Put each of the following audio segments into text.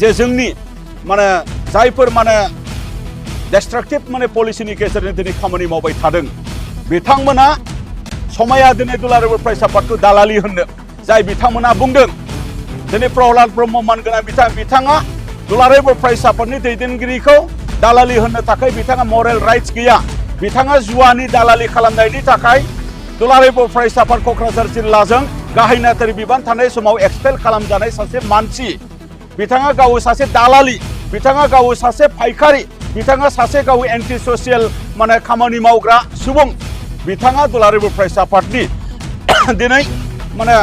जे जोंनि माने जायफोर माने डिस्ट्राक्टिव माने पलिसिनि गेजेरजों दिनै खामानि मावबाय थादों बिथांमोना समाया दिनै दुलाराय बर' फरायसा आफादखौ दालालि होनदों जाय बिथांमोना बुंदों दिनै प्रहलाद ब्रह्म मानगोनां बिथाङा दुलाराय बर' फरायसा आफादनि दैदेनगिरिखौ दालालि होननो थाखाय बिथाङा मरेल राइट्स गैया बिथाङा जुवानि दालालि खालामनायनि थाखाय दुलाराय बर' फरायसा आफाद क'क्राझार जिल्लाजों गाहाय नेहाथारि बिबान थानाय समाव एक्सपेल खालामजानाय सासे मानसि बिथाङा गाव सासे दालालि बिथाङा गाव सासे फायखारि बिथाङा सासे गाव एन्टि ससियेल माने खामानि मावग्रा सुबुं बिथाङा दुलाराय बर' फरायसा आफादनि दिनै माने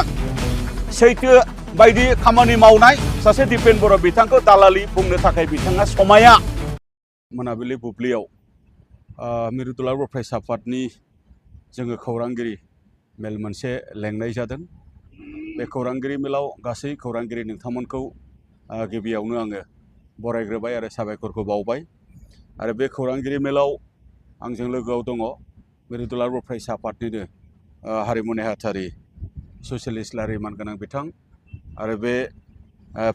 सैथो बायदि खामानि मावनाय सासे दिपेन बर' बिथांखौ दालालि बुंनो थाखाय बिथाङा समाया मोनाबिलि बुब्लियाव मिरु दुलाराय बर' फरायसा आफादनि जोङो खौरांगिरि मेल मोनसे लेंनाय जादों बे खौरांगिरि मेलाव गासै खौरांगिरि नोंथांमोनखौ गिबियावनो आङो बरायग्रोबाय आरो साबायखरखौ बावबाय आरो बे खौरांगिरि मेलाव आंजों लोगोआव दङ मिरु दुलाराय बर' फरायसा आफादनिनो हारिमु नेहाथारि ससियेलिस्ट लारि मानगोनां बिथां आरो बे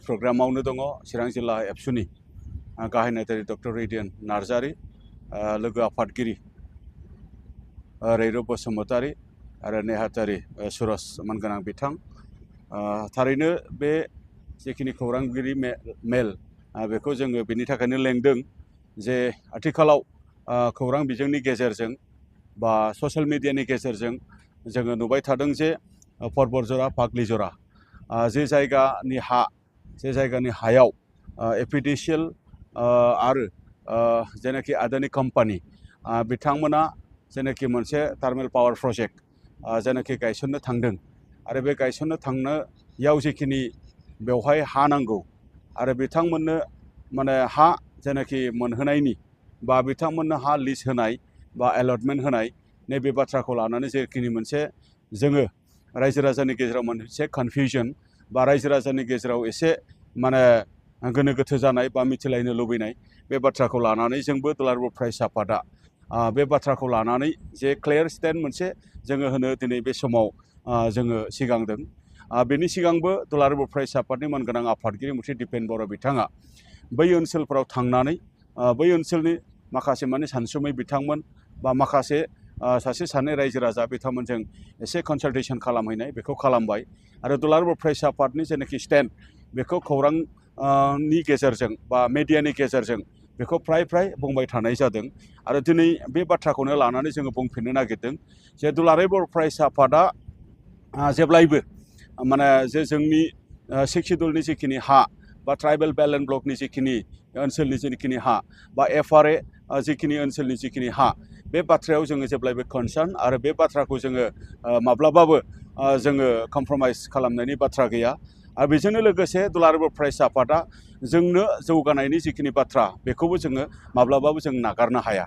प्रग्रामावनो दङ चिरां जिल्ला एबसुनि गाहाय नेहाथारि डक्टर रेडियन नार्जारि लोगो आफादगिरि रैरुब बसुमतारी आरो नेहाथारि सुरज मानगोनां बिथां थारैनो बे जिखिनि खौरांगिरि मेल बेखौ जोङो बेनि थाखायनो लेंदों जे आथिखालाव खौरां बिजोंनि गेजेरजों बा ससियेल मिडियानि गेजेरजों जोङो नुबाय थादों जे परबतजरा फाग्लिजरा जे जायगानि हायाव एपिडिसिएल आरो जेनाखि आदानि कम्पानि बिथांमोना जेनाखि मोनसे थार्मेल पावार प्रजेक्ट जेनाखि गायसननो थांदों आरो बे गायसननो थांनायाव जिखिनि बेवहाय हा नांगौ आरो बिथांमोननो माने हा जेनाखि मोनहोनायनि बा बिथांमोननो हा लिज होनाय बा एलटमेन्ट होनाय नैबे बाथ्राखौ लानानै जेखिनि मोनसे जोङो रायजो राजानि गेजेराव मोनसे कनफिउजन बा रायजो राजानि गेजेराव एसे माने गोनो गोथो जानाय बा मिथिलायनो लुबैनाय बे बाथ्राखौ लानानै जोंबो दुलाराय बर' फरायसा आफादा बे बाथ्राखौ लानानै जे क्लियार स्टेन्ड मोनसे जोङो होनो दिनै बे समाव जोङो सिगांदों बेनि सिगांबो दुलाराय बर' फरायसा आफादनि मानगोनां आफादगिरि मुथि दिपेन बर' बिथाङा बै ओनसोलफोराव थांनानै बै ओनसोलनि माखासे माने सानसुमै बिथांमोन बा माखासे सासे सानै रायजो राजा बिथांमोनजों एसे कनसाल्टेसन खालामहैनाय बेखौ खालामबाय आरो दुलाराय बर' फरायसा आफादनि जेनाखि स्टेन्ड बेखौ खौरांनि गेजेरजों बा मेडियानि गेजेरजों बेखौ फ्राय बुंबाय थानाय जादों आरो दिनै बे बाथ्राखौनो लानानै जोङो बुंफिननो नागिरदों जे दुलाराय बर' फरायसा आफादा जेब्लायबो माने जे जोंनि सिक्सिडुलनि जिखिनि हा बा ट्राइबेल बेल्ट एन्ड ब्लकनि जिखिनि ओनसोलनि जिखिनि हा बा FRA जिखिनि ओनसोलनि जिखिनि हा बे बाथ्रायाव जोङो जेब्लायबो कनसार्न आरो बे बाथ्राखौ जोङो माब्लाबाबो जोङो कमप्रमाइज खालामनायनि बाथ्रा गैया आरो बेजोंनो लोगोसे दुलाराय बर' फरायसा आफादा जोंनो जौगानायनि जिखिनि बाथ्रा बेखौबो जोङो माब्लाबाबो जों नागारनो हाया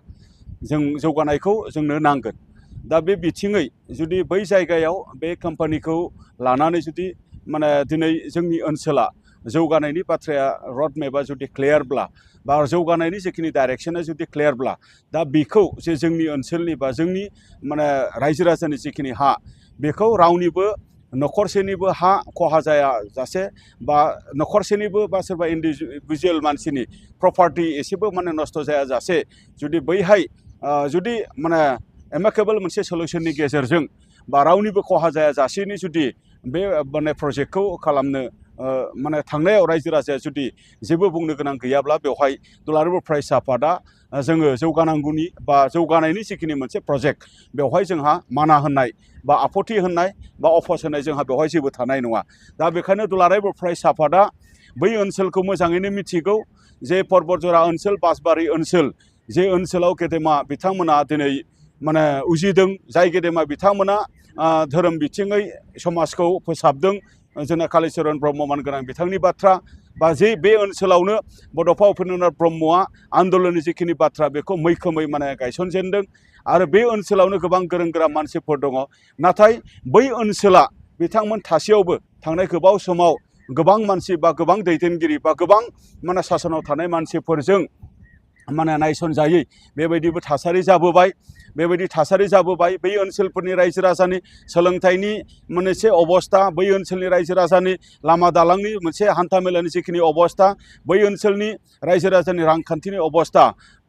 जों जौगानायखौ जोंनो नांगोन दा बे बिथिङै जुदि बै जायगायाव बे कम्पानिखौ लानानै जुदि माने दिनै जोंनि ओनसोला जौगानायनि बाथ्राया रड मेपआ जुदि क्लियारब्ला बा जौगानायनि जिखिनि डाइरेक्सना जुदि क्लियारब्ला दा बेखौ जे जोंनि ओनसोलनि बा जोंनि माने रायजो राजानि जिखिनि हा बेखौ रावनिबो न'खरसेनिबो हा खहा जायाजासे बा न'खरसेनिबो बा सोरबा इन्डिभिजुवेल मानसिनि प्रपार्टि एसेबो माने नस्थ' जायाजासे जुदि बैहाय जुदि माने एमाकेबल मोनसे सलिउसननि गेजेरजों बा रावनिबो खहा जायाजासेनि जुदि बे माने प्रजेक्टखौ खालामनो माने थांनायाव रायजो राजाया जुदि जेबो बुंनो गोनां गैयाब्ला बेवहाय दुलाराय बर' फरायसा आफादा जोङो जौगानांगौनि बा जौगानायनि जिखिनि मोनसे प्रजेक्ट बेवहाय जोंहा माना होननाय बा आपत्ति होननाय बा अफस होनाय जोंहा बेवहाय जेबो थानाय नङा दा बेखायनो दुलाराय बर' फरायसा आफादा बै ओनसोलखौ मोजाङैनो मिथिगौ जे परबतजरा ओनसोल बासबारि ओनसोल जे ओनसोलाव गेदेमा बिथांमोना दिनै माने उजिदों जाय गेदेमा बिथांमोना धोरोम बिथिङै समाजखौ फोसाबदों जोंना कालिचरन ब्रह्म मानगोनां बिथांनि बाथ्रा बा जे बे ओनसोलावनो बड'फा उपेन्द्रनाथ ब्रह्मआ आन्दलननि जिखिनि बाथ्रा बेखौ मैखोमै माने गायसनजेनदों आरो बे ओनसोलावनो गोबां गोरों गोरा मानसिफोर दङ नाथाय बै ओनसोला बिथांमोन थासेयावबो थांनाय गोबाव समाव गोबां मानसि बा गोबां दैदेनगिरि बा गोबां माने सासनाव थानाय मानसिफोरजों माने नायसनजायै बेबायदिबो थासारि जाबोबाय। बेबायदि थासारि जाबोबाय बै ओनसोलफोरनि रायजो राजानि सोलोंथाइनि मोनसे अबस्था, बै ओनसोलनि रायजो राजानि लामा दालांनि मोनसे हान्थामेलानि जिखिनि अबस्था, बै ओनसोलनि रायजो राजानि रांखान्थिनि अबस्था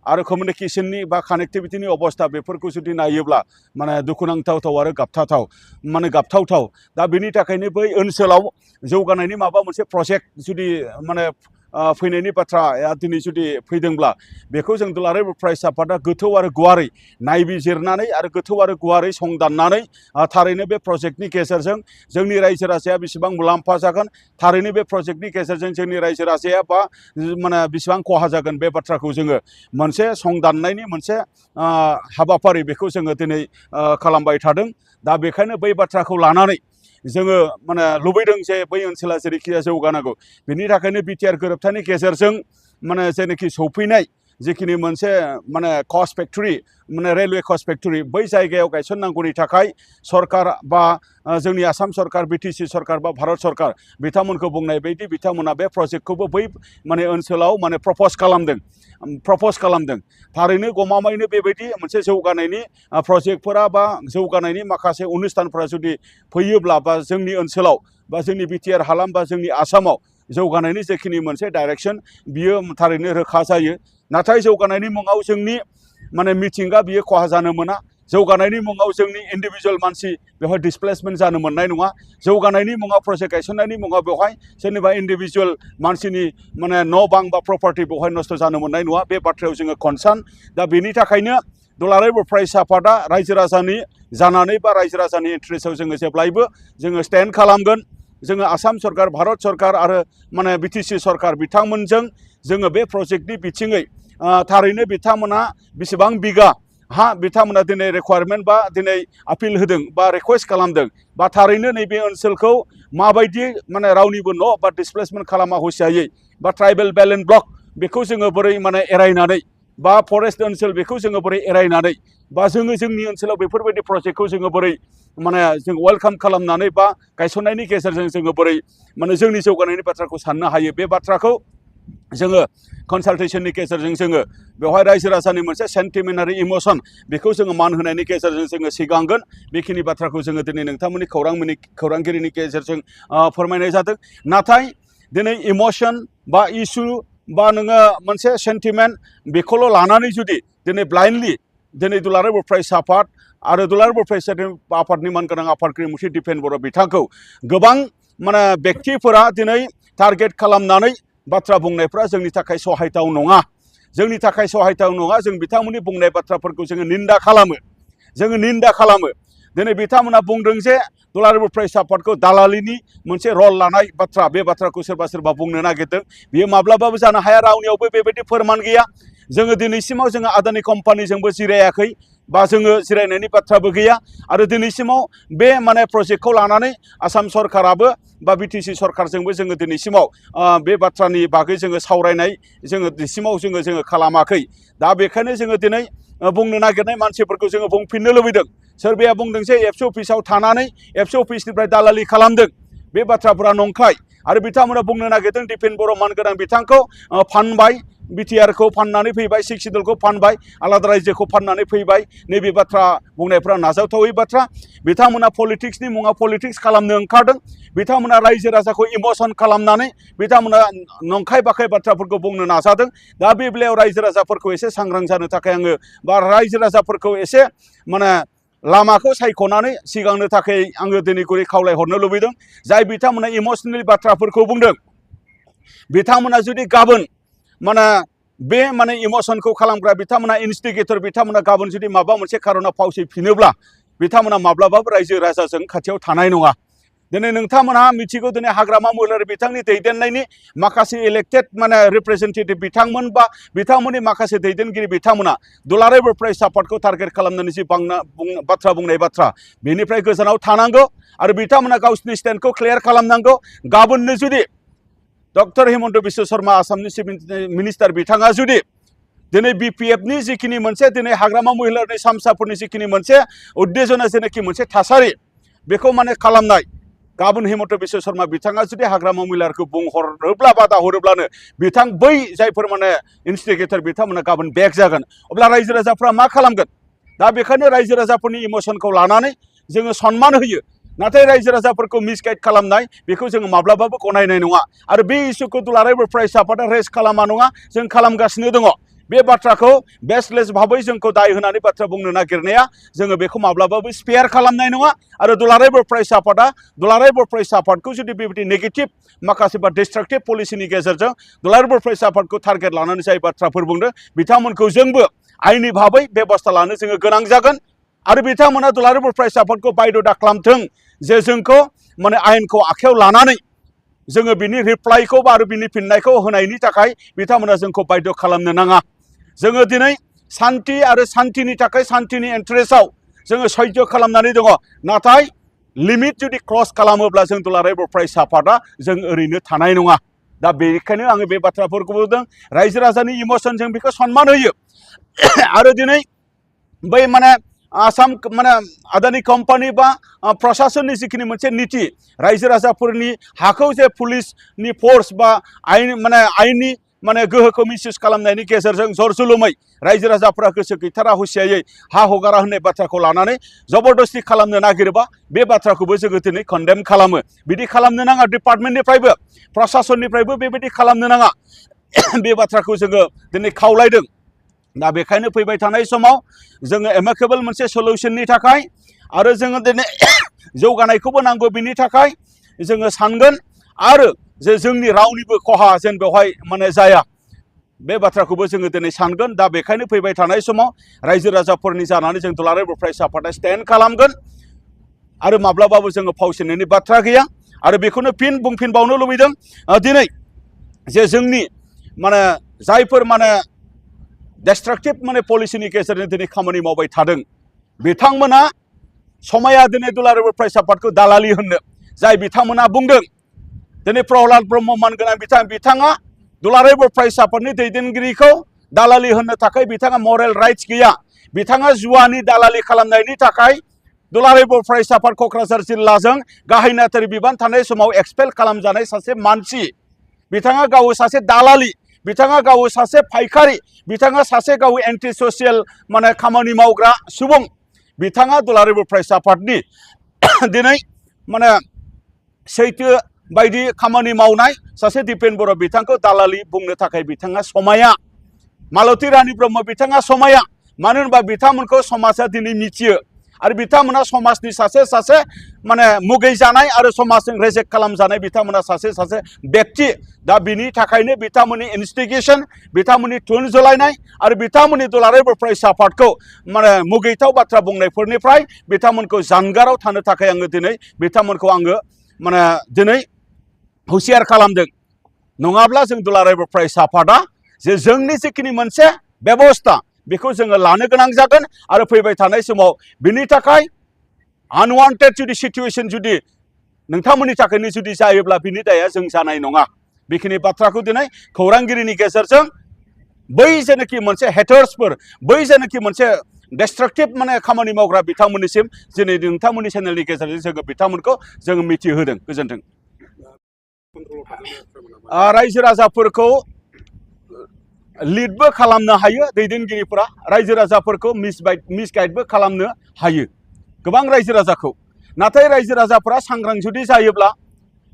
आरो कमिउनिकेशननि बा कानेक्टिभिटिनि अबस्था, बेफोरखौ जुदि नायोब्ला माने दुखुनांथाव आरो गाबथावथाव, माने गाबथावथाव। दा बेनि थाखायनो बै ओनसोलाव जौगानायनि माबा मोनसे प्रजेक्ट जुदि माने फैनायनि बाथ्राया दिनै जुदि फैदोंब्ला बेखौ जों दुलाराय बर' फरायसा आफादा गोथौ आरो गुवारै नायबिजिरनानै आरो गोथौ आरो गुवारै संदाननानै थारैनो बे प्रजेक्टनि गेजेरजों जोंनि रायजो राजाया बेसेबां मुलाम्फा जागोन, थारैनो बे प्रजेक्टनि गेजेरजों जोंनि रायजो राजाया बा माने बेसेबां खहा जागोन, बे बाथ्राखौ जोङो मोनसे संदाननायनि मोनसे हाबाफारि बेखौ जोङो दिनै खालामबाय थादों। दा बेखायनो बै बाथ्राखौ लानानै जोङो माने लुबैदों जे बै ओनसोला जेरैखिया जौगानांगौ। बिनि थाखायनो बिटिआर गोरोबथानि गेजेरजों माने जेनाखि सौफैनाय जिखिनि मोनसे माने कस्ट फेक्टरि, माने रेलवे कस्ट फेक्टरि, बै जायगायाव गायसननांगौनि थाखाय सरकार बा जोंनि आसाम सरकार, बिटिसि सरकार बा भारत सरकार बिथांमोनखौ बुंनाय बायदि बिथांमोना बे प्रजेक्टखौबो बै माने ओनसोलाव माने प्रप'ज खालामदों। थारैनो गमामायैनो बेबायदि मोनसे जौगानायनि प्रजेक्टफोरा बा जौगानायनि माखासे अनुस्थानफोरा जुदि फैयोब्ला बा जोंनि ओनसोलाव बा जोंनि बिटिआर हालाम बा जोंनि आसामाव जौगानायनि जेखिनि मोनसे डाइरेक्सन, बियो थारैनो रोखा जायो। नाथाय जौगानायनि मुङाव जोंनि माने मिथिंगा बियो खहा जानो मोना। जौगानायनि मुङाव जोंनि इन्डिभिजुवेल मानसि बेवहाय डिसप्लेसमेन्ट जानो मोननाय नङा। जौगानायनि मुङाव प्रजेक्ट गायसननायनि मुङाव बेवहाय सोरनिबा इन्डिभिजुवेल मानसिनि माने न' बां बा प्रपार्टि बेवहाय नस्थ' जानो मोननाय नङा। बे बाथ्रायाव जोङो कनसार्न। दा बेनि थाखायनो दुलाराय बर' फरायसा आफादा रायजो राजानि जानानै बा रायजो राजानि इन्ट्रेस्टआव जोङो जेब्लायबो जोङो स्टेन्ड खालामगोन। जोङो आसाम सरकार, भारत सरकार आरो माने बिटिसि सरकार बिथांमोनजों जोङो बे प्रजेक्टनि बिथिङै थारैनो बिथांमोना बेसेबां बिगा हा बिथांमोना दिनै रिक्वायरमेन्ट बा दिनै आपिल होदों बा रिक्वेस्ट खालामदों, बा थारैनो नैबे ओनसोलखौ माबायदि माने रावनिबो न' बा डिसप्लेसमेन्ट खालामा हुसियायै, बा ट्राइबेल बेलेन्स ब्लक बेखौ जोङो बोरै माने एरायनानै, बा फरेस्ट ओनसोल बेखौ जोङो बोरै एरायनानै, बा जोङो जोंनि ओनसोलाव बेफोरबायदि प्रजेक्टखौ जोङो बोरै माने जों वेलकाम खालामनानै बा गायसननायनि गेजेरजों जोङो बोरै माने जोंनि जौगानायनि बाथ्राखौ साननो हायो, बे बाथ्राखौ जोङो कनसालटेसननि गेजेरजों जोङो बेवहाय रायजो राजानि मोनसे सेन्टिमेन्टारि इमोसन बेखौ जोङो मान होनायनि गेजेरजों जोङो सिगांगोन। बेखिनि बाथ्राखौ जोङो दिनै नोंथांमोननि खौरांगिरिनि गेजेरजों फोरमायनाय जादों। नाथाय दिनै इमोसन बा इसु बा नोङो मोनसे सेन्टिमेन्ट बेखौल' लानानै जुदि दिनै ब्लाइन्डलि दिनै दुलाराय बर' फरायसा आफाद आरो दुलाराय बर' फरायसा आफादनि मानगोनां आफादगिरि मुंथि दिपेन बर' बिथांखौ गोबां माने बेक्तिफोरा दिनै टारगेट खालामनानै बाथ्रा बुंनायफ्रा जोंनि थाखाय सहायथाव नङा। जोंनि थाखाय सहायथाव नङा। जों बिथांमोननि बुंनाय बाथ्राफोरखौ जोङो निन्दा खालामो। दिनै बिथांमोना बुंदों जे दुलाराय बर' फरायसा आफादखौ दालालिनि मोनसे रल लानाय बाथ्रा, बे बाथ्राखौ सोरबा बुंनो नागिरदों। बियो माब्लाबाबो जानो हाया। रावनियावबो बेबायदि फोरमान गैया। जोङो दिनैसिमाव जोङो आदानि कम्पानिजोंबो जिरायाखै बा जोङो जिरायनायनि बाथ्राबो गैया। आरो दिनैसिमाव बे माने प्रजेक्टखौ लानानै आसाम सरकाराबो बा बिटिसि सरकारजोंबो जोङो दिनैसिमाव बे बाथ्रानि बागै जोङो सावरायनाय जोङो दिनैसिमाव जोङो खालामाखै। दा बेखायनो जोङो दिनै बुंनो नागिरनाय मानसिफोरखौ जोङो बुंफिननो लुबैदों। सोरबाया बुंदों जे एबसु अफिसाव थानानै एबसु अफिसनिफ्राय दालालि खालामदों। बे बाथ्राफोरा नंखाय। आरो बिथांमोना बुंनो नागिरदों दिपेन बर' मानगोनां बिथांखौ फानबाय, बिटिआरखौ फाननानै फैबाय, सिक्स सिडुलखौ फानबाय, आलादा रायजोखौ फाननानै फैबाय। नैबे बाथ्रा बुंनायफ्रा नाजावथावै बाथ्रा। बिथांमोना पलिटिक्सनि मुङाव पलिटिक्स खालामनो ओंखारदों। बिथांमोना रायजो राजाखौ इमोसन खालामनानै बिथांमोना नंखाय बाखाय बाथ्राफोरखौ बुंनो नाजादों। दा बे बेलायाव रायजो राजाफोरखौ एसे सांग्रां जानो थाखाय आङो बा रायजो राजाफोरखौ एसे माने लामाखौ सायख'नानै सिगांनो थाखाय आङो दिनै गुरै खावलायहरनो लुबैदों। जाय बिथांमोना इमोसनेल बाथ्राफोरखौ बुंदों, बिथांमोना जुदि गाबोन माने बे माने इमोसनखौ खालामग्रा बिथांमोना इनस्टिगेटर बिथांमोना गाबोन जुदि माबा मोनसे खारनाव फावसैफिनोब्ला बिथांमोना माब्लाबाबो रायजो राजाजों खाथियाव थानाय नङा। दिनै नोंथांमोनहा मिथिगौ, दिनै हाग्रामा महिलारि बिथांनि दैदेननायनि माखासे इलेक्टेड माने रिप्रेजेन्टेटिभ बिथांमोन बा बिथांमोननि माखासे दैदेनगिरि बिथांमोना दुलाराय बर' फरायसा आफादखौ टारगेट खालामनानै जि बाथ्रा बुंनाय बाथ्रा, बेनिफ्राय गोजानाव थानांगौ। आरो बिथांमोना गावसिनि स्टेन्डखौ क्लियार खालामनांगौ। गाबोननो जुदि डक्टर हिमन्त बिश्व शर्मा आसामनि चिफ मिनिस्टार बिथाङा जुदि दिनै बिपिएफनि जिखिनि मोनसे दिनै हाग्रामा महिलारि सामसाफोरनि जिखिनि मोनसे उद्देजना जेनाखि मोनसे थासारि बेखौ माने खालामनाय, गाबोन हेमन्त बिश्व शर्मा बिथाङा जुदि हाग्रामा महिलारखौ बुंहरोब्ला बादा हरोब्लानो बिथां बै जायफोर माने इनस्टिगेटर बिथांमोना गाबोन बेक जागोन अब्ला रायजो राजाफ्रा मा खालामगोन दा बेखायनो रायजो राजाफोरनि इमोसनखौ लानानै जोङो सन्मान होयो नाथाय रायजो राजाफोरखौ मिसगाइड खालामनाय बेखौ जोङो माब्लाबाबो गनायनाय नङा आरो बे इस्युखौ दुलाराय बर' फरायसा आफादा रेज खालामा नङा जों खालामगासिनो दङ बे बाथ्राखौ बेसलेस भाबै जोंखौ दाय होनानै बाथ्रा बुंनो नागिरनाया जोङो बेखौ माब्लाबाबो स्पेयार खालामनाय नङा आरो दुलाराय बर' फरायसा आफादा दुलाराय बर' फरायसा आफादखौ जुदि बेबायदि नेगेटिभ माखासे बा डिस्ट्राक्टिभ पलिसिनि गेजेरजों दुलाराय बर' फरायसा आफादखौ टारगेट लानानै जाय बाथ्राफोर बुंदों बिथांमोनखौ जोंबो आयेननि भाबै बेबस्था लानो जोङो गोनां जागोन आरो बिथांमोना दुलाराय बर' फरायसा आफादखौ बायद'था खालामथों जे जोंखौ माने आयेनखौ आखायाव लानानै जोङो बिनि रिप्लाइखौ आरो बिनि फिननायखौ होनायनि थाखाय बिथांमोना जोंखौ बायद' खालामनो नाङा जोङो दिनै सान्थि आरो सान्थिनि थाखाय सान्थिनि इन्टारेस्टआव जोङो सैज्य खालामनानै दङ नाथाय लिमिट जुदि क्रस खालामोब्ला जों दुलाराय बर' फरायसा आफादा जों ओरैनो थानाय नङा दा बेनिखायनो आङो बे बाथ्राफोरखौ बुंदों रायजो राजानि इमोसन जों बेखौ सन्मान होयो आरो दिनै बै माने आसाम माने आदानि कम्पानि बा प्रशासननि जिखिनि मोनसे नीति रायजो राजाफोरनि हाखौ जे पुलिसनि फोर्स बा आयेन माने आयेननि माने गोहोखौ मिसइउज खालामनायनि गेजेरजों जर जुलुमै रायजो राजाफोरा गोसो गैथारा हुसियायै हा हगारा होननाय बाथ्राखौ लानानै जबरदस्ति खालामनो नागिरोबा बे बाथ्राखौबो जोङो दिनै कन्डेम खालामो बिदि खालामनो नाङा डिपार्टमेन्टनिफ्रायबो प्रशासननिफ्रायबो बेबायदि खालामनो नाङा बे बाथ्राखौ जोङो दिनै खावलायदों दा बेखायनो फैबाय थानाय समाव जोङो एमिकेबल मोनसे सलिउसननि थाखाय आरो जोङो दिनै जौगानायखौबो नांगौ बिनि थाखाय जोङो सानगोन आरो जे जोंनि रावनिबो खहा जेन बेवहाय माने जाया बे बाथ्राखौबो जोङो दिनै सानगोन दा बेखायनो फैबाय थानाय समाव रायजो राजाफोरनि जानानै जों दुलाराय बर' फरायसा आफादा स्टेन्ड खालामगोन आरो माब्लाबाबो जोङो फावसायनायनि बाथ्रा गैया आरो बेखौनो फिन बुंफिनबावनो लुबैदों दिनै जे जोंनि माने जायफोर माने डिस्ट्राक्टिभ माने पलिसिनि गेजेरजों दिनै खामानि मावबाय थादों बिथांमोना समाया दिनै दुलाराय बर' फरायसा आफादखौ दालालि होननो जाय बिथांमोना बुंदों दिनै प्रहलाद ब्रह्म मानगोनां बिथाङा दुलाराय बर' फरायसा आफादनि दैदेनगिरिखौ दालालि होननो थाखाय बिथाङा मरेल राइट्स गैया बिथाङा जुवानि दालालि खालामनायनि थाखाय दुलाराय बर' फरायसा आफाद क'क्राझार जिल्लाजों गाहाय नेहाथारि बिबान थानाय समाव एक्सपेल खालामजानाय सासे मानसि बिथाङा गाव सासे दालालि बिथाङा गाव सासे फायखारि बिथाङा सासे गाव एन्टि ससियेल माने खामानि मावग्रा सुबुं बिथाङा दुलाराय बर' फरायसा आफादनि दिनै माने सैथो बायदि खामानि मावनाय सासे दिपेन बर' बिथांखौ दालालि बुंनो थाखाय बिथाङा समाया मालती रानी ब्रह्म बिथाङा समाया मानो होनबा बिथांमोनखौ समाजा दिनै मिथियो आरो बिथांमोना समाजनि सासे माने मुगै जानाय आरो समाजजों रेजेक्ट खालामजानाय बिथांमोना सासे व्यक्ति दा बिनि थाखायनो बिथांमोननि इनस्टिगेसन बिथांमोननि थुन जलायनाय आरो बिथांमोननि दुलाराय बर' फरायसा आफादखौ माने मुगैथाव बाथ्रा बुंनायफोरनिफ्राय बिथांमोनखौ जानगाराव थानो थाखाय आङो दिनै बिथांमोनखौ आङो माने दिनै हुसियार खालामदों नङाब्ला जों दुलाराय बर' फरायसा आफादा जे जोंनि जिखिनि मोनसे बेबस्था बेखौ जोङो लानो गोनां जागोन आरो फैबाय थानाय समाव बिनि थाखाय आनवान्टेड जुदि सिचुवेसन जुदि नोंथांमोननि थाखायनो जुदि जायोब्ला बिनि दाया जों जानाय नङा बेखिनि बाथ्राखौ दिनै खौरांगिरिनि गेजेरजों बै जेनाखि मोनसे हेटार्सफोर बै जेनाखि मोनसे डिस्ट्राक्टिभ माने खामानि मावग्रा बिथांमोननिसिम दिनै नोंथांमोननि चेनेलनि गेजेरजों जोङो बिथांमोनखौ जोङो मिथिहोदों गोजोन्थों रायजो राजाफोरखौ लिडबो खालामनो हायो दैदेनगिरिफोरा रायजो राजाफोरखौ मिसगाइडबो खालामनो हायो गोबां रायजो राजाखौ नाथाय रायजो राजाफोरा सांग्रां जुदि जायोब्ला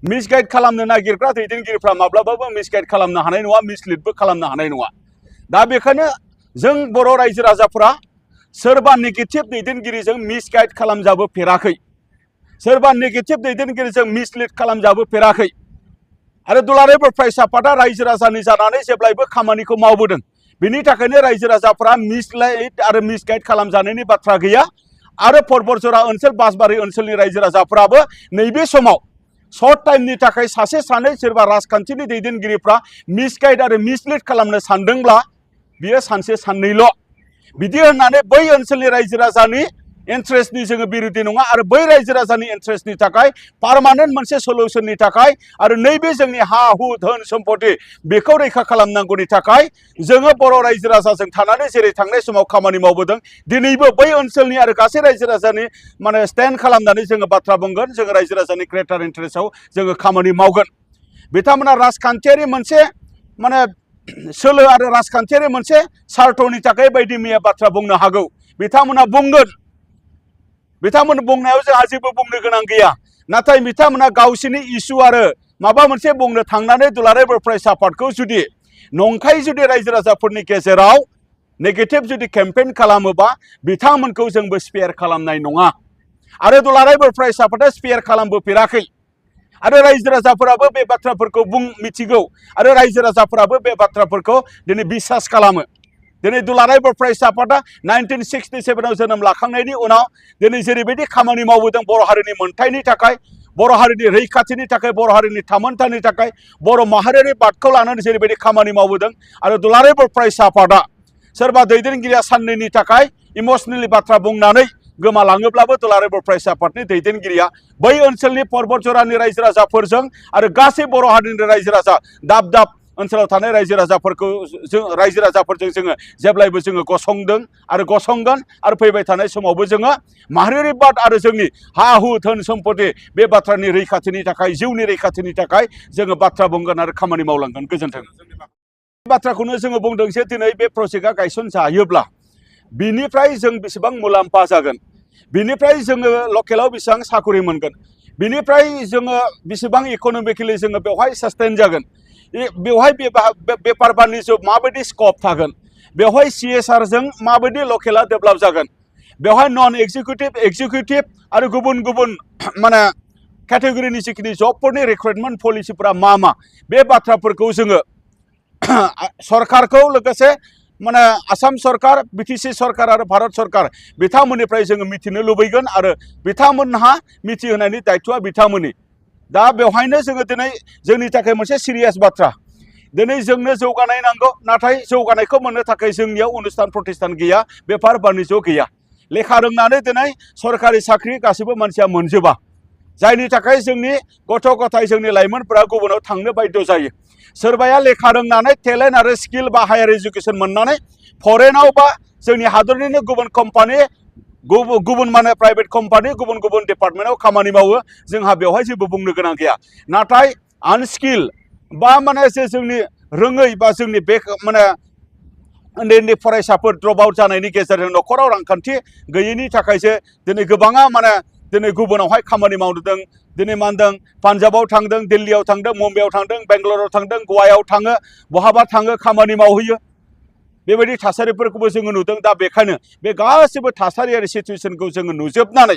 मिसगाइड खालामनो नागिरग्रा दैदेनगिरिफ्रा माब्लाबाबो मिसगाइड खालामनो हानाय नङा मिसलिडबो खालामनो हानाय नङा दा बेखायनो जों बर' रायजो राजाफोरा सोरबा नेगेटिभ दैदेनगिरिजों मिसगाइड खालामजाबोफेराखै सोरबा नेगेटिभ दैदेनगिरिजों मिसलिड खालामजाबोफेराखै आरो दुलाराय बर' फरायसा आफादा रायजो राजानि जानानै जेब्लायबो खामानिखौ मावबोदों बिनि थाखायनो रायजो राजाफोरा मिसलाइड आरो मिसगाइड खालामजानायनि बाथ्रा गैया आरो परबतजरा ओनसोल बासबारि ओनसोलनि रायजो राजाफोराबो नैबे समाव सर्ट टाइमनि थाखाय सासे सानै सोरबा राजखान्थिनि दैदेनगिरिफ्रा मिसगाइड आरो मिसलिड खालामनो सानदोंब्ला बियो सानसे साननैल' बिदि होननानै बै ओनसोलनि रायजो राजानि इन्ट्रेस्टनि जोङो बिरोधि नङा आरो बै रायजो राजानि इन्ट्रेस्टनि थाखाय पार्मानेन्ट मोनसे सल्युसननि थाखाय आरो नैबे जोंनि हा हु धोन सम्पति बेखौ रैखा खालामनांगौनि थाखाय जोङो बर' रायजो राजाजों थानानै जेरै थांनाय समाव खामानि मावबोदों दिनैबो बै ओनसोलनि आरो गासै रायजो राजानि माने स्टेन्ड खालामनानै जोङो बाथ्रा बुंगोन जोङो रायजो राजानि ग्रेटार इन्टारेस्टआव जोङो खामानि मावगोन बिथांमोना राजखान्थियारि मोनसे माने सोलो आरो राजखान्थियारि मोनसे सार्थनि थाखाय बायदि मैया बाथ्रा बुंनो हागौ बिथांमोना बुंगोन बिथांमोन बुंनायाव जोंहा जेबो बुंनो गोनां गैया नाथाय बिथांमोना गावसिनि इसु आरो माबा मोनसे बुंनो थांनानै दुलाराय बर' फरायसा आफादखौ जुदि नंखाय जुदि रायजो राजाफोरनि गेजेराव नेगेटिभ जुदि केम्पेइन खालामोबा बिथांमोनखौ जोंबो स्पेयार खालामनाय नङा आरो दुलाराय बर' फरायसा आफादा स्पेयार खालामबोफेराखै आरो रायजो राजाफोराबो बे बाथ्राफोरखौ मिथिगौ आरो रायजो राजाफोराबो बे बाथ्राफोरखौ दिनै बिसास खालामो दिनै दुलाराय बर' फरायसा आफादा 1967 जोनोम लाखांनायनि उनाव दिनै जेरैबायदि खामानि मावबोदों बर' हारिनि मोनथायनि थाखाय बर' हारिनि रैखाथिनि थाखाय बर' हारिनि थामोनथानि थाखाय बर' माहारियारि बादखौ लानानै जेरैबायदि खामानि मावबोदों आरो दुलाराय बर' फरायसा आफादा सोरबा दैदेनगिरिया साननैनि थाखाय इमसनेलि बाथ्रा बुंनानै गोमालाङोब्लाबो दुलाराय बर' फरायसा आफादनि दैदेनगिरिया बै ओनसोलनि पर्बत जरानि रायजो राजाफोरजों आरो गासै बर' हारिनि रायजो राजा दाब दाब ओनसोलाव थानाय रायजो राजाफोरजों जोङो जेब्लायबो जोङो गसंदों आरो गसंगोन आरो फैबाय थानाय समावबो जोङो माहारियारि बाद आरो जोंनि हा हु धोन सम्पति बे बाथ्रानि रैखाथिनि थाखाय जिउनि रैखाथिनि थाखाय जोङो बाथ्रा बुंगोन आरो खामानि मावलांगोन गोजोन्थों बाथ्राखौनो जोङो बुंदों जे दिनै बे प्रजेक्टआ गायसनजायोब्ला बिनिफ्राय जों बेसेबां मुलाम्फा जागोन बिनिफ्राय जोङो लकेलाव बेसेबां साकरि मोनगोन बिनिफ्राय जोङो बेसेबां इक'नमिकेलि जोङो बेवहाय सास्टेन जागोन बेवहाय बेफार बानिज्य माबायदि स्कप थागोन बेवहाय CSRजों माबायदि लकेला डेभेलप जागोन बेवहाय नन एक्जिकिउटिभ आरो गुबुन गुबुन माने केटेगरिनि जिखिनि जबफोरनि रिक्रुटमेन्ट पलिसिफोरा मा बे बाथ्राफोरखौ जोङो सरकारखौ लोगोसे माने आसाम सरकार BTC सरकार आरो भारत सरकार बिथांमोननिफ्राय जोङो मिथिनो लुबैगोन आरो बिथांमोनहा मिथिहोनायनि दायथ'आ बिथांमोननि दा बेवहायनो जोङो दिनै जोंनि थाखाय मोनसे सिरियास बाथ्रा दिनै जोंनो जौगानाय नांगौ नाथाय जौगानायखौ मोननो थाखाय जोंनियाव अनुस्थान प्रतिष्ठान गैया बेफार बानिज्य गैया लेखा रोंनानै दिनै सरकारि साख्रि गासैबो मानसिया मोनजोबा जायनि थाखाय जोंनि गथ' गथाय जोंनि लाइमोनफोरा गुबुनाव थांनो बाध्य जायो सोरबाया लेखा रोंनानै टेलेन्ट आरो स्किल बा हायार एजुकेसन मोननानै फरेनाव बा जोंनि हादरनिनो गुबुन कम्पानि गुबुन माने प्राइभेट कम्पानि गुबुन गुबुन डिपार्टमेन्टआव खामानि मावो जोंहा बेवहाय जेबो बुंनो गोनां गैया नाथाय आनस्किल बा माने जे जोंनि रोङै बा जोंनि बे माने उन्दै उन्दै फरायसाफोर ड्रप आउट जानायनि गेजेरजों न'खराव रांखान्थि गैयैनि थाखायसो दिनै गोबाङा माने दिनै गुबुनावहाय खामानि मावदों दिनै मा होनदों पान्जाबाव थांदों दिल्लीयाव थांदों मुम्बाइआव थांदों बेंगालराव थांदों गवायाव थाङो बहाबा थाङो खामानि मावहैयो बेबायदि थासारिफोरखौबो जोङो नुदों दा बेखायनो बे गासैबो थासारि आरो सिचुवेसनखौ जोङो नुजोबनानै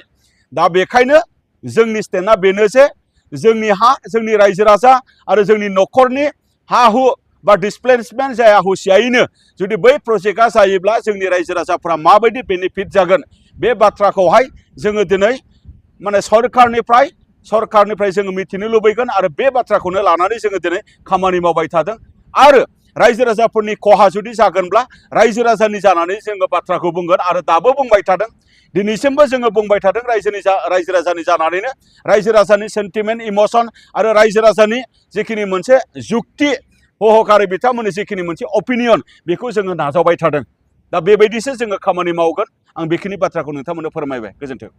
दा बेखायनो जोंनि स्टेन्डआ बेनो जे जोंनि हा जोंनि रायजो राजा आरो जोंनि न'खरनि हा हु बा डिसप्लेसमेन्ट जाया हुसियायैनो जुदि बै प्रजेक्टआ जायोब्ला जोंनि रायजो राजाफोरा माबायदि बेनिफिट जागोन बे बाथ्राखौहाय जोङो दिनै माने सरकारनिफ्राय जोङो मिथिनो लुबैगोन आरो बे बाथ्राखौनो लानानै जोङो दिनै खामानि मावबाय थादों आरो रायजो राजाफोरनि खहा जुदि जागोनब्ला रायजो राजानि जानानै जोङो बाथ्राखौ बुंगोन आरो दाबो बुंबाय थादों दिनैसिमबो जोङो बुंबाय थादों रायजो राजानि जानानैनो रायजो राजानि सेन्टिमेन्ट इमसन आरो रायजो राजानि जिखिनि मोनसे जुक्ति हहकारि बिथांमोननि जिखिनि मोनसे अपिनियन बेखौ जोङो नाजावबाय थादों दा बेबायदिसो जोङो खामानि मावगोन आं बेखिनि बाथ्राखौ नोंथांमोननो फोरमायबाय गोजोन्थों